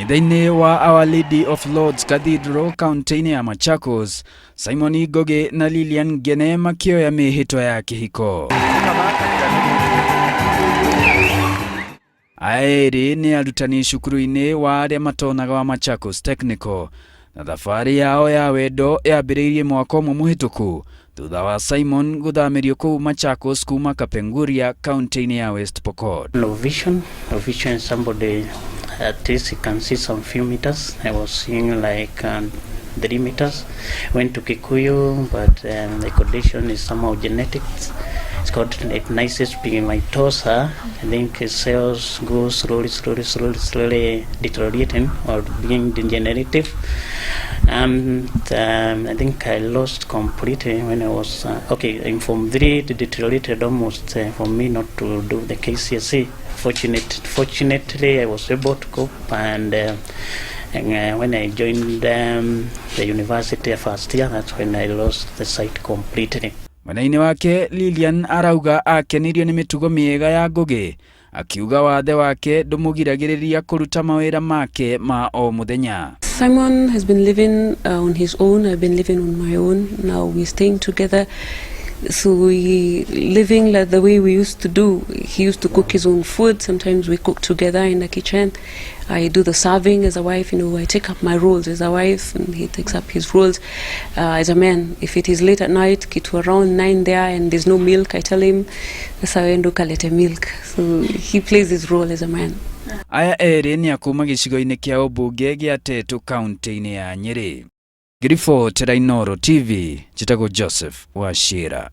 Kanitha-inĩ wa Our Lady of Lords Cathedral kaunti-inĩ ya Machakos, Simon Ngũgĩ na Lilian Ngene makĩoya mĩhĩtwa ya kĩhiko. Aya erĩ nĩ arutani cukuru-inĩ wa arĩa matonaga wa Machakos Technical, na thabarĩ yao ya wendo yambĩrĩirie mwaka ũmwe mũhĩtũku thutha wa Simon gũthamĩrio kũu Machakos kuma Kapenguria kaunti-inĩ ya West Pokot. Low vision. Low vision is somebody at least he can see some few meters. I was seeing like 3 meters. Went to Kikuyu, but the condition is somehow genetic. It's called retinitis pigmentosa. I think his cells go slowly, slowly, slowly, slowly deteriorating or being degenerative. And I think I lost completely when I was, okay, in Form 3, it deteriorated almost for me not to do the KCSE. Fortunately, I was able to cope, and when I joined the university first year, that's when I lost the sight completely. Mwena-inĩ wake Lilian arauga akenirio nĩ mĩtugo mĩega ya Ngũgĩ, akiuga wathe wake ndũmũgiragĩrĩria kũruta mawĩra make ma o mũthenya. Simon has been living on his own. I've been living on my own. Now we're staying together. So we living like the way we used to do. He used to cook his own food. Sometimes we cook together in the kitchen. I do the serving as a wife. I take up my roles as a wife, and he takes up his roles as a man. If it is late at night, kitu around 9 there, and there's no milk, I tell him, "Sasa wewe ndo kalete milk." So he plays his role as a man. Aya erĩ nĩ a kuma gĩcigo-inĩ kĩa ũmbunge gĩa Tetu kaunti-inĩ ya Nyĩrĩ. Ngĩribotera Inooro TV, njĩtagwo Joseph Wachira.